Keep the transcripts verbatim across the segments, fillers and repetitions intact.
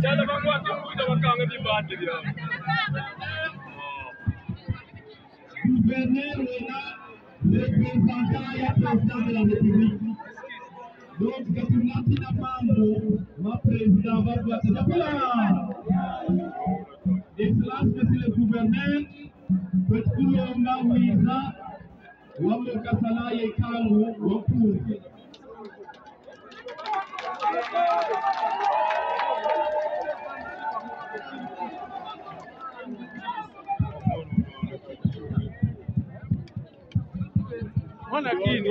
Jala bangu ati mbuta bakanga di bati dia. Gouverneur wena représentant ya président de la République. Donc, kati na mambu ma président va kwa tata pela. Excellence, monsieur le gouverneur, kwetu kulomba wiza, wambo kasala ye kangu, wakuzi. Mwana kini.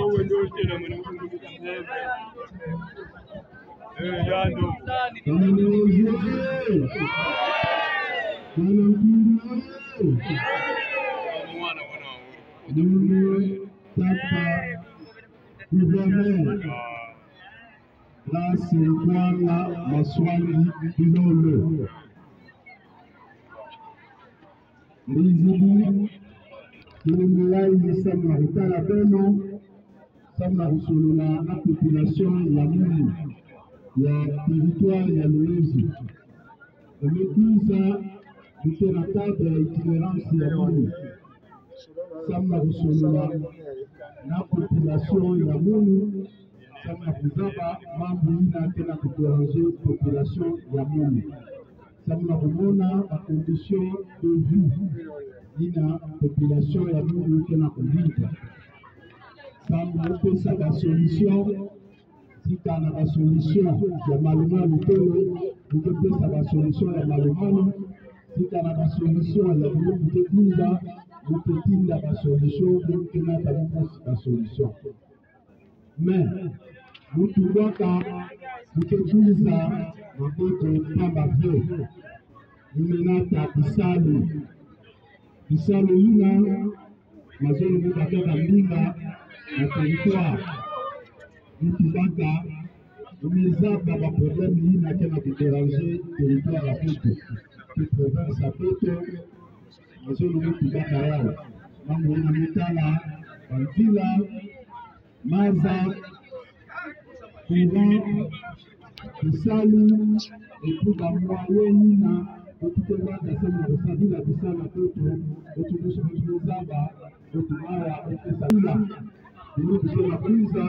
Eh, yando. Mwana kini. Mwana kini. Mwana kini. Tata gouverneur, Grace Nkwanga Masuangi Bilolo. Rizidi, kilembo yayi samu na kutala beno, samu na kusolola na population ya Mulu, ya territoire ya Luezi. Tumekwiza, tuke na cadre ya itinérance ya Mulu. Samu na kusolola na population ya Mulu, samu na kuzaba mambu yina ke na kudéranger population ya Mulu. Samu na kumona ba conditions de vie yina population ya Mulu ke na kuvivre. Samu na kupesa ba solutions, tika na ba solutions ya malu-malu tele, mu ke pesa ba solutions ya malu-malu, tika na ba solutions ya bilumbu ke kwiza, mu ke tinda ba solutions, mu ke nata mu pesa ba solutions. Mais, muntu bwaka, mu ke kwiza, maboko mpamba ve, mu me nata bisalu. Bisalu yina, mazono mu baka ba mbinga na territoire. Muntu baka, mu me zaba ba problèmes yina ke na kudéranger territoire ya beto. Ke province ya beto, mazono muntu baka yawu. Mambu yina me tala, ba nzila, maza, courant, bisalu, et puis ba moyens yina, beto ke baka samu na kusadila bisalu ya beto, beto nyonso beto ke zaba, beto mawa, beto ke sadila. Beno ke na kwiza,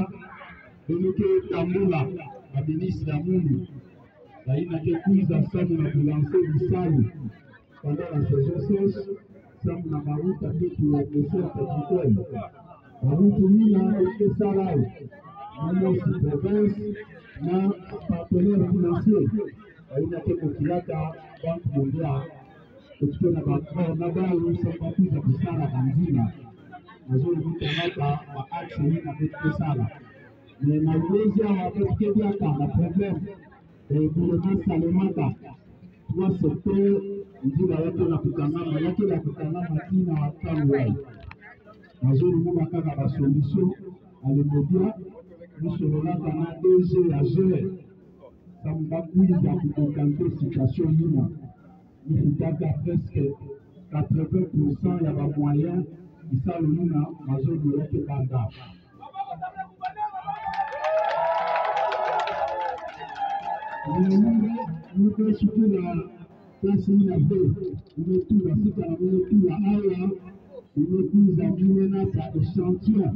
beno ke tambula, ba ministres ya Mulu. Bayina ke kwiza samu na kulancer bisalu pendant la saison sèche, samu na bawuta beto ya desserte agricole. Bawuta yina beto ke sala yawu, na mosi province, na partenaires financiers. Bayina ke bokilaka Banque mondiale. Beto ke na ba accords na bawu samu ba kwiza kusala ba nzila. Mazono mu talaka ba axes yina beto ke sala. Mais na Luezi awa beto ke diaka na problème. Eh, boulevard Salemata, trois secteurs, nzila ya ke na kukangama, ya ke na kukangama tii na ntangu yayi. Mazono mu baka kaka ba solutions, à l'immédiat, mu sololaka na D G ya GER, samu ba kwiza kudécanter situation yina. Mu futaka presque quatre-vingts pour cent ya ba moyens, bisalu yina, mazono ya ke banda. Mu me, mu me sukula place yina ve, mu me tula, tika na mu me tula awa, mu me kwiza, mu me nata échantillon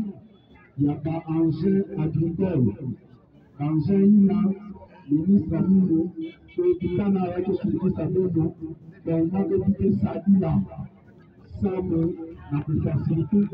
ya ba engins agricoles. Ba engins yina, ministre ya munu, ke kutana ya ke sukisa beno, ba ma beto ke sadila, samu na kufaciliter